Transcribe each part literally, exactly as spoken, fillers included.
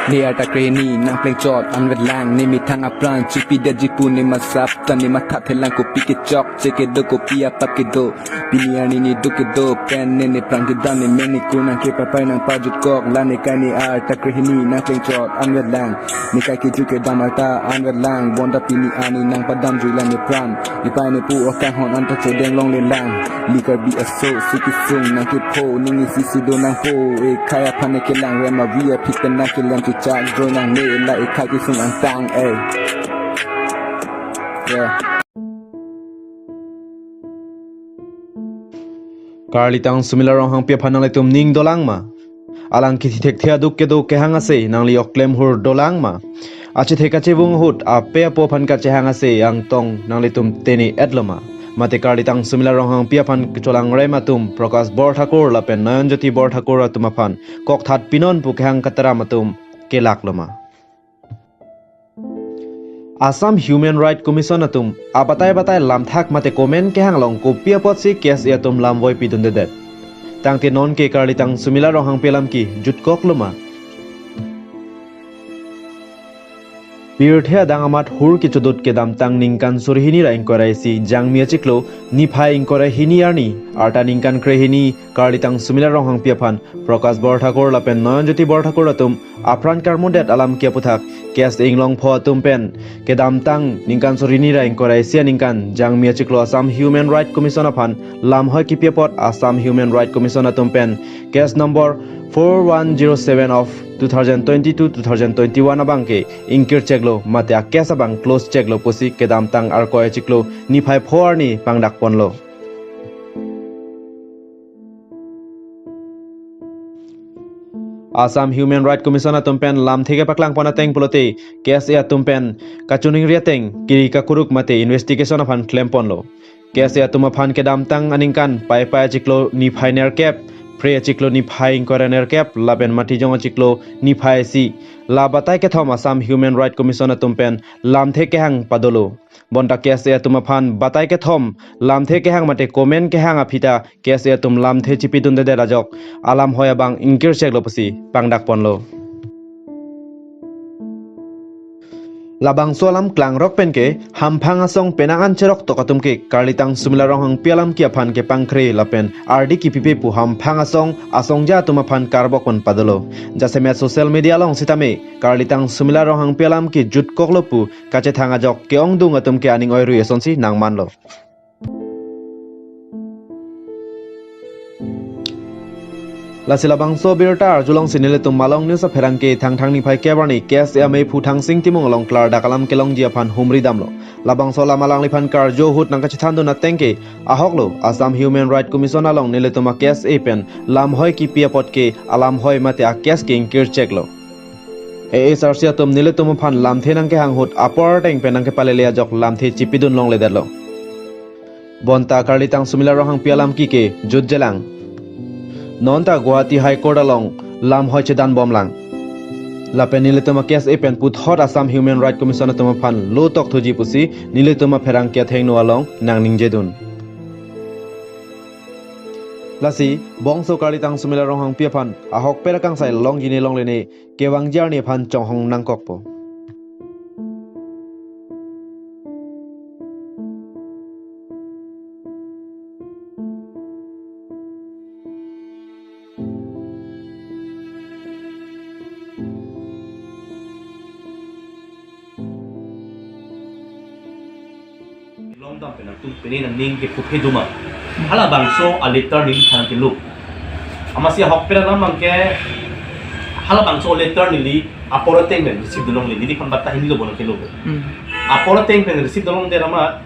Ne arta krehini nangplengchot anvet lang, ne methang apran chipidetji pu ne masap ta ne matha thelang, kopi kechokche kedo kopi apap kedo. Pini arni ne duk kedo pen ne ne prang kedam, ne men ne kun nangkepapai nangpajutkok, la ne kai ne arta krehini nangplengchot anvet lang, ne kai kejut kedam arta anvet lang. Bonta pini arni nangpadamjui la ne pran, ne pai ne pu okanghon anta chodeng longle lang. Li Karbi aso si kesung nangkepho, ning isi si do nangpo, ekhai aphan ne kelang rem avi aphi pen nangkelem chuchak joy nangne, la ekhai kesung angtang, eh. Yeah. Karlitang Sumila Ronghangpi aphan nanglitum ning dolang ma? Alang kithi thekthe aduk kedo kehang ase nangli ok klem hur dolang ma? Achethe kachevung ahut ape apo aphan kachehang ase angtong nanglitum tene-etlo ma? Mate Karlitang Sumila Ronghangpi aphan kecholang rem atum Prakash Borthakur lapen Nayan Jyoti Borthakur atum aphan kokthat pinon pu kehang kataram atum kelaklo ma? Assam Human Rights Commission atum abatai batai lamthak mate comment kehang along kopi apotsi K S A atum lamvoi pidundedet? Tangte nonke Karlitang Sumila Ronghangpi alam ke jutkoklo ma? Pirthe adang amat hur kechodot kedamtang ningkan suri hini ra ingkoi ra isi Jangmi achiklo niphai ingkoi ra hini arni arta ningkan krehini Karlitang Sumila Ronghangpi aphan Prakash Borthakur lapen Nayan Jyoti Borthakur atum apran karmudet alam ke aputhak K S A inglongpho atum pen kedamtang ningkan suri hini ra ingkoi ra isi aningkan Jangmi achiklo Assam Human Rights Commission aphan lamhoi kipi apot Assam Human Rights Commission atum pen case number four one zero seven of two thousand twenty-two two thousand twenty-one abang ke ingkir cheklo mate a case abang close cheklo pusi kedamtang Arkoi achiklo niphai pho arni pangdak ponlo. Assam Human Rights Commission atum pen lamthe kepaklang pon ateng pulote K S A atum pen kachiningri ateng kiri kakuruk mate investigation aphan klem ponlo. K S A atum aphan kedamtang aningkan Paipai achiklo niphai nerkep, Phre achiklo niphai ingkoi ra nerkep lapen Matijong achiklo niphai isi, la batai kethom Assam Human Rights Commission atum pen lamthe kehang padolo. Bonta K S A atum aphan batai kethom lamthe kehang mate comment kehang aphi ta K S A atum lamthe chipidundedet ajok alamhoi abang ingkir cheklo pusi pangdak ponlo. Labangso alam klangrok penke hamphang asong penang an cheroktok atum ke Karlitang Sumila Ronghangpi alam ke aphan kepangkre lapen ardi kipipe pu hamphang asong asongja atum aphan karbok pon padolo. Jasemet social media along sitame Karlitang Sumila Ronghangpi alam ke jutkoklo pu kachethang ajok ke-ongdung atum ke aning oirui asonsi nangmanlo. Lasi labangso birta arjulongsi nelitum Malong News apherangke Thangthang niphai kep arni K S A ameiphu Thangsing Timung along klardak alam kelongji aphan humri damlo. Labangso alam alangliphan karjo ahut nangkachethandun ateng ke ahoklo Assam Human Rights Commission along nelitum a K S A pen lamhoi kipi apot ke alamhoi mate a case ke ingkir cheklo. A S R C atum nelitum aphan lamthe nangkehang ahut apor ateng pen nangkepalele ajok lamthe chipidun longledetlo. Bonta Karlitang Sumila Ronghangpi alam ke ke jutjelang. Nonta Guwahati High Court along lamhoi chedan bomlang. Lapen nelitum a K S A pen puthot Assam Human Rights Commission atum aphan lo tokthuji pusi nelitum apherangke athengno along nangningjedun. Lasi bongso Karlitang Sumila Ronghangpi aphan ahokpet akangsai longji ne longle ne kevangji arni aphan chonghong nangkokpo. Longdam pen nangtum pine nangning ke puphe duma. Halabangso a letter neli than kelo. Amatsi ahokpet alam abangke halabangso letter neli apor ateng pen receive dun longle, neliphan batta hini lo bono kelo. Hmm. Apor ateng pen receive dun longledet amat,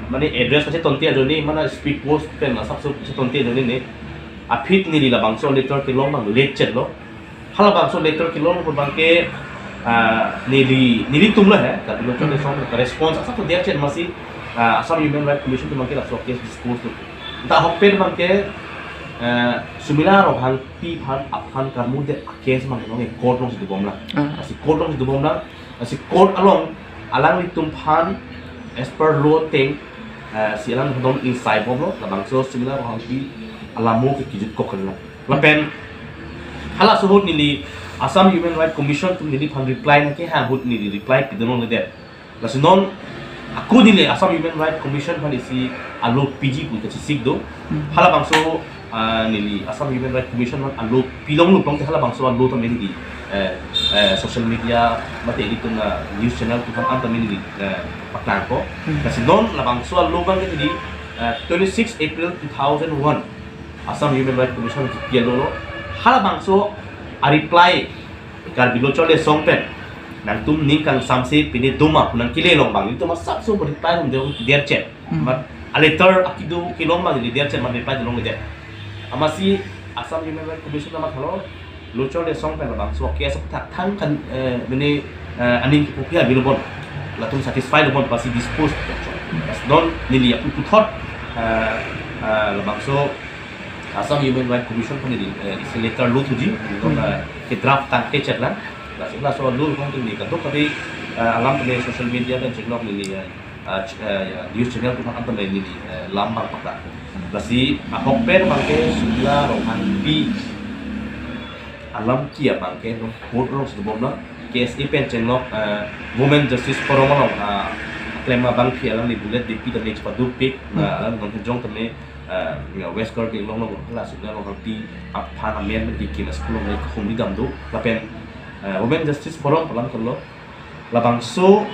mane address kachetonte ajoine, mane speed post pen asapso kachetonte ajoine ne. Aphi neli labangso letter kelong abang late chetlo. Halabangso letter kelong ahut abangke, ah, neli, nelitum lo he, tapi lo chon Hmm. song response asap to dia chet amatsi, ah, Assam Human Rights Commission atum abangke laso case dispose to. Ta ahokpet abangke, ah, Sumila Ronghangpi aphan aphan karmudet a case abang along court alongsi dobomlang. Ah. Lasi court alongsi dobomlang. Lasi court along alanglitum aphan as per law ateng, ah, si alanglitum ingsai bomlo, labangso Sumila Ronghangpi alam ke kijutkok kena. Lapen Halaso ahut neli Assam Human Rights Commission atum neliphan reply nangkehang ahut neli reply pidun longledet. Lasi non ako neli Assam Human Rights Commission aphan isi alo piji pu kachesik do. Hmm. Halabangso, ah, neli Assam Human Rights Commission aphan alo pilong lupong te halabangso alo tame neli, eh, eh, social media mate ilitum, ah, news channel atum aphan tame neli, eh, paklangpo. Hmm. Lasi non labangso alo abang ke neli, eh, twenty-six April two thousand one Assam Human Rights Commission kipi alo lo. Halabangso a-reply Karbi Lo Chole Song pen nangtum ning kangsamse pine doma pu nangkele along abang nelitum asapso reply atum der, derchet. Hmm. Mat a letter akido kelong abang neli derchet, mat reply dun longledet. Amatsi Assam Human Rights Commission amat halo Lo Chole Song pen labangso case aputhak thang kan, eh, mene, eh, aning kipu aphi avelo bon. Latum satisfy lo bon, lasi dispose. Lasi non neli apu puthot, eh, eh, labangso Assam Human Rights Commission aphan neli, eh, isi letter lo thuji, non, Hmm. eh, ke draft tangkechet lang. Lasi laso alo aphan neli kadokave, eh, alam tame social media pen chenglok neli, eh, ah, ch-, eh, ya, news channel atum aphan tame neli, eh, lam abang paklang. Lasi ahok pen abang ke Sumla Ronghangpi alam ki abang ke non court alongsi dobom lang. K S A pen chenglok, eh, Women Justice Forum along, ah, klem abangpi alangli bullet depi tame chepadopik, Hmm. ah, alang non jong tame, eh, ya, West Karbi Anglong along la Sumla Ronghangpi aphan amen dikim school along kehumri dam do. Lapen, eh, Women Justice Forum alam kalo labangso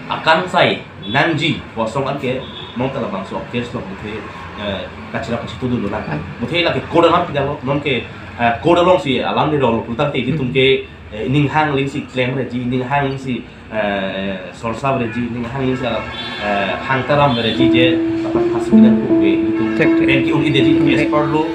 akangsai nangji pu asong anke non ta labangso case along muthe, eh, kachira kachitu dun lang. Hmm. Muthe lake court alam pidalo, non ke, eh, court alongsi alam ni rong lo pulotangte ilitum ke, eh, ning hang lingsi claim reji, ning hang lingsi, eh, solsa reji, ning hang lingsi, eh, hang taram reji je, dapat kasih pinang kuwe itu. Thek, thek. Pen ki un ide ji, Thek. As per law,